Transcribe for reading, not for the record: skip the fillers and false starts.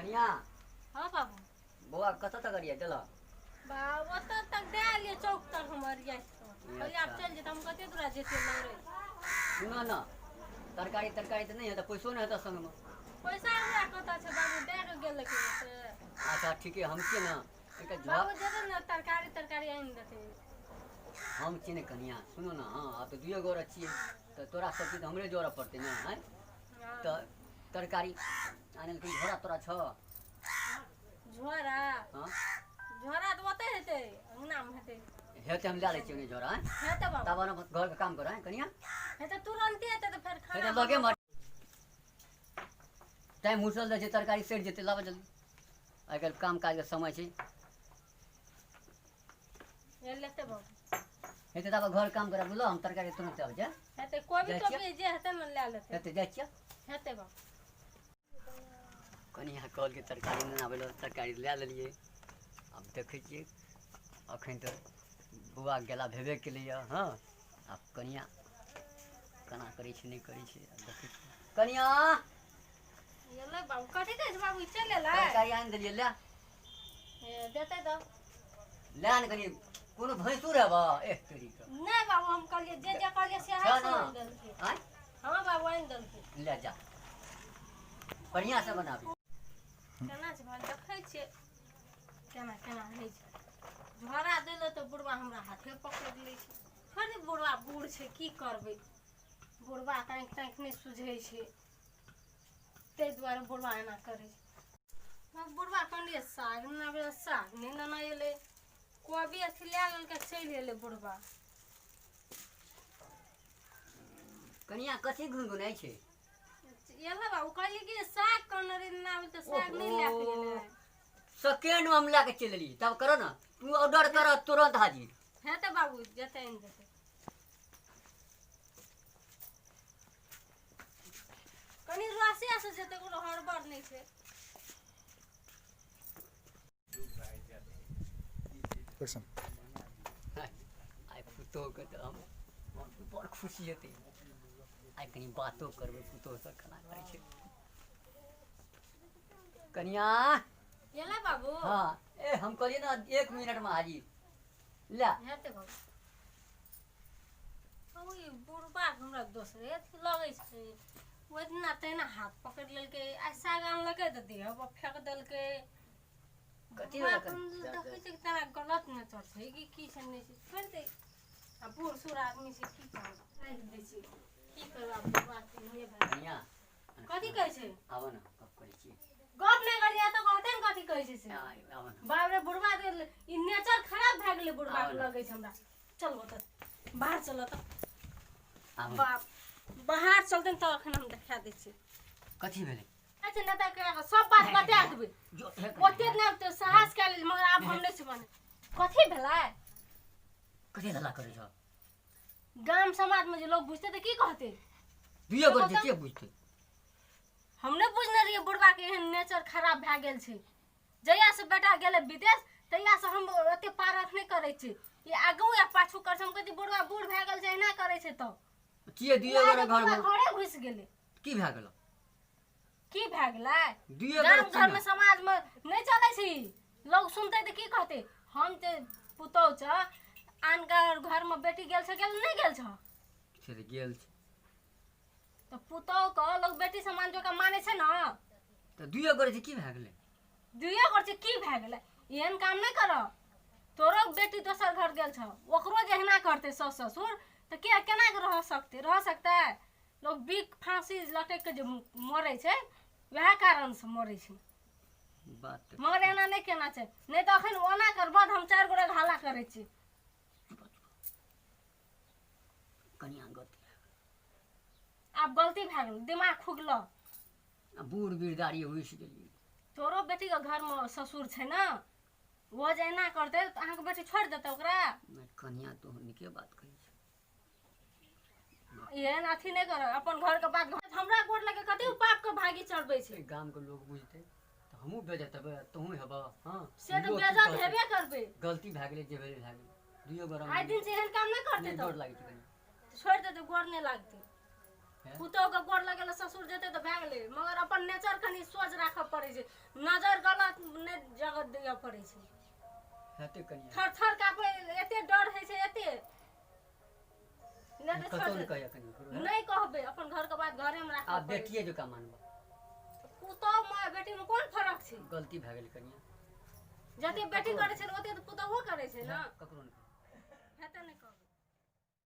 कनिया। हाँ बाबू। बौआ कतऽ तक अरिया देलह? बा ओतऽ तक दए एलियै चौक तक हम अरिया। कहलियै आब चलि जेतै, हम कते दूरा जेतै लौड़ै। सुनऽ ने, तरकारी तरकारी तऽ नहि हेतै, पैसो नहि हेतै संगमे। पैसा हमरा कतऽ छै बाबू, दए कऽ गेल कि से। अच्छा ठीके, हम छियै ने एकटा झोरा। बाबू जेतै ने तरकारी तरकारी आनि देतै। हम छियै ने कनिया, सुनू ने। हँ, आब तऽ दुइए गोरे छियै तऽ तोरा सब चीज हमरे जोड़ऽ पड़तै ने। आँय, तऽ तरकारी आनै लए कोइ झोरा तोरा छौ? झोरा? हँ, झोरा तऽ ओतै हेतै, अङ्गनामे हेतै। हेतै, हम लए लै छियै झोरा। आँय, हेतै बाबू। तब अपन घरके काम कर। आँय कनिया, हेतै, तुरन्ते हेतै तऽ फेर खाना हेतै लगे मर टाइम हुसल जाइ छै, तरकारी सड़ि जेतै। लाबऽ जल्दी, आइ काल्हि काम काजके समय छै। लेतै बाबू। हेतै तब घर काम करब, बुझलऽ? हम तरकारी तुरन्त आबै छै। हेतै, कोबी जाइ छियै। तोबी जे हेतै ने लए लेतै। हेतै, जाइ छियै। हेतै बाबू। कनिया कहलकै तरकारी नहि आबै लए, तरकारी लए लेलियै। आब देखै छियै, अखन तऽ बौआ गेला भेबे केलैए। हँ, आब कनिया केना करै छै, नहि करै छै, आब देखै छियै। कनिया एलै बाबू। कथी कहै छै बाबू, चलि एलै? तरकारी आनि देलियै, लए। ए, देतै तऽ लए ने कनि, कोनो भैंसुर हेबऽ एह तोरीके। नहि बाबू, हम कहलियै जे जे कहलियै सएह छौ से ने? आनि देलकै। आँय? हँ बाबू, आनि देलकै। लए जा, बढ़िआँसँ बनाबी। केना छै भाई, देखै छियै केना केना होइ छै। झोरा देलै तऽ बुढ़बा हमरा हाथे पकड़ि लै छै। छोड़ि दे, बुढ़बा बूढ़ छै, की करबै? बुढ़बाके आँखि ताँखि नहि सुझै छै, ताहि दुआरे बुढ़बा एना करै छै। हम बुढ़बा कहलियै साग नहि आबै, साग नहि लेना एलै। कोबी अथी लए लेलकै, चलि एलै बुढ़बा। कनिया, कथी गुनगुनाइ छै? एलै बाबू, कहलियै कि साग कहने रही लेना आबै तऽ साग नहि लए कऽ एलै। सेकेंड में हम लए के चलि एलियै। तब करो ने, तू ऑर्डर कर, तुरंत हाजिर। हेतै बाबू, जेतै आनि देतै। कनि रसिया से जेतै, कोनो हड़बड़ नहि छै। एक्शन। आइ पुतोहके तऽ हम बड़ खुशी हेतै। आइ कनि बातो करबै पुतोहसँ, केना करै छै। कनिया। एलै बाबू। हँ, ए हम कहलियै ने एक मिनटमे हाजिर। ले। हेतै बाबू। बाबू, ई बुढ़बा के हमरा दोसरे अथी लगै छै। ओहि दिना तहिना हाथ पकड़ि लेलकै, आइ साग आनलकै तऽ देह पर फेक देलकै। कथी बुढ़बा भेलै? अपन देखै छै कि तेना गलत नेचर छै कि की छै, नहि छै, छोड़ि दे। आ बूढ़ सूढ़ आदमी छै, की करबै, राखि दै छै। की करबै आब, बुढ़बा के नहिए भेल। कनिया। कथी कहै छै? आबऽ ने, गप करै छी। गप नहि करियै तऽ कहतै ने कथी कहै छै से। आबऽ ने। बाप रे, बुढ़बा के ई नेचर खराब भए गेलै बुढ़बा के आबऽ ने। लगै छै हमरा। चल ओतऽ बाहर चल तऽ। आबऽ ने। बाप, बाहर चलतै तऽ अखन हम देखा दै छी। कथी भेलै? अच्छा, नहि तऽ सब बात बता देबै। जो हे कनिया, ओते नहि तऽ साहस कए लेली, मगर आब हम नहि छै माने। कथी भेलै? कथी हल्ला करै छौ? गाम समाजमे जे लोग बुझतै तऽ की कहतै? दुइए गोटे छै, के बुझतै? हम नहि बुझने रहियै बुढ़बा के एहन नेचर खराब भए गेल छै। जहिया से बेटा गेलै विदेश, तहिया से हम ओते पारख नहि करै छी, ई आगू या पाछू कर छै। हम कहै छी बुढ़बा बूढ़ भए गेल छै, एना करै छै तऽ किए दुइए गोटे बुढ़बा घरमे घरे घुसि गेलै। की भए गेल? की भए गेलै? दुइए गाम गोटे छी घरमे ने। समाजमे नहि चलै छै ई। लोग सुनतै तऽ की कहतै? हम जे पुतहु छ, आनका घरमे बेटी गेल छै, गेल नहि गेल छ? से तऽ गेल छै। तऽ पुतहु के लोग बेटी समान जकाँ मानै छै ने। तऽ दुइए गोटे छै, की भए गेलै? दुइए गोटे छै, की भए गेलै? एहन काम नहि कर। तोरो बेटी दोसर घर गेल छौ, ओकरो जे एहिना करतै साउस ससुर तऽ के केना के रह सकतै? रह सकतै? लोग बिख फांसी लटकि के जे मरै छै, वएह कारण से मरै छै। बात तऽ मगर एना नहि केना छै। नहि तऽ अखन ओना करबह तऽ हम चारि गोटे के हल्ला करै छी। कनिया, गलती भए गेल। आब गलती भए गेल, दिमाग खुगल। आ बूढ़ बिरदारी हुसि गेलियै। तोरो बेटीके घरमे ससुर छै ने, ओ जे एना करतै तऽ अहाँके बेटी छोड़ि देतै ओकरा? नहि कनिया, तू नीके बात कहै छै। एहन अथी नहि कर, अपन घरके बात घर- हमरा गोर लगे कते पापके भागी चढ़बै छै। एहि गामके लोग बुझतै तऽ हमहूँ बेजत हेबै, तोहूँ हेबह। हँ, से तऽ लोक की बेजत कहतै? हेबे करबै। गलती भए गेलै, जे भेलै भए गेलै। दुइयो गोरा आइ दिन से एहन काम नहि करतै नहि तऽ गोर लागै छै कनिया। छोड़ि देतै, गोर नहि लागतै। हैं? पुतोहके गोर लगेला ससुर जेतै तऽ भए गेलै, मगर अपन नेचर कनि सोझ राखऽ पड़ै छै, नजर गलत नहि जगह दिअ पड़ै छै। हेतै कनिया। थर थर कापै, एते डर होइ छै एते। नहि तऽ कतौ छोड़ि नहि दे। कहैया कनिया ककरो, हैं? नहि कहबै, अपन घरके बात घरेमे राखऽ आ पड़ै छै। बेटिए जकाँ मानबह। पुतोह मे बेटी मे कोन फरक छै? गलती भए गेल कनिया। जते बेटी करै छै ओते तऽ पुतोहो करै छै ने। ककरो नहि कहबै। हेतै, नहि कहबै।